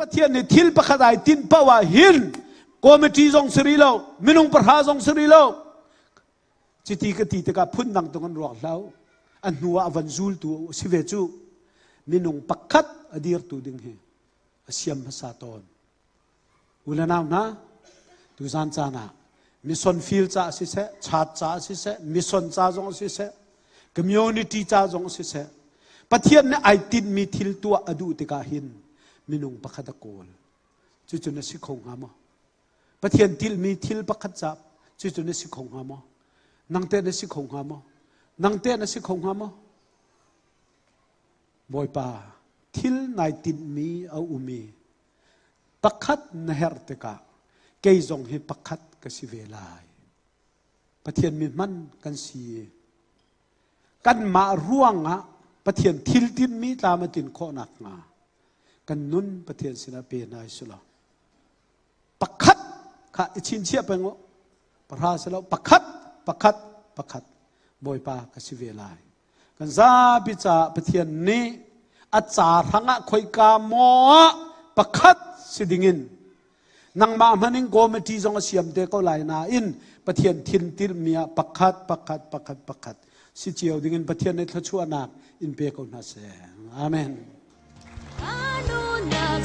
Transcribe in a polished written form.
Pathian nih thil pakhat ai tinh paoh ah hin committee zong si rih lo, minung pahra zong si rih lo. Cuti ka ti tikah phundang tung an ruak hlah u. A hnu ah a van zultu si ve cu. Minung pakhat a dirtu ding hi a siam hmasa tawn. U le nau hna, tuzan caan ah mission field ca siseh, church ca siseh, mission ca zong siseh, community ca zong siseh, Pathian nih ai tinhmi thil tuah a duh tikah hin minung pakhat a kawl. Cucu na si kho hnga maw? Pathian tilhmi thil pakhat ca cucu na si kho hnga maw? Nang teh na si kho hnga maw? Nang teh na si kho hnga maw? Bawipa, thil nai tinhmi a um i pakhat na herh tikah kei zong hi pakhat ka si ve lai. Pathian mi hman kan si. Kanmah ruangah Pathian thil tinhmi tlam a tlin khawh nakhnga kan nun Pathian sinah pe hna i sulaw. Pakhat kha i chinchiah peng u. Pahra si lo pakhat pakhat pakhat Bawipa ka si ve lai. Kan zapi caah Pathian nih a ca hrangah khoika maw pakhat si dingin nangmah hmaning committee zong a siam te ko lai nain Pathian thin tilmi ah pakhat pakhat pakhat pakhat si cio dingin Pathian nih thluachuahnak in pe ko hna seh. Amen. Anunak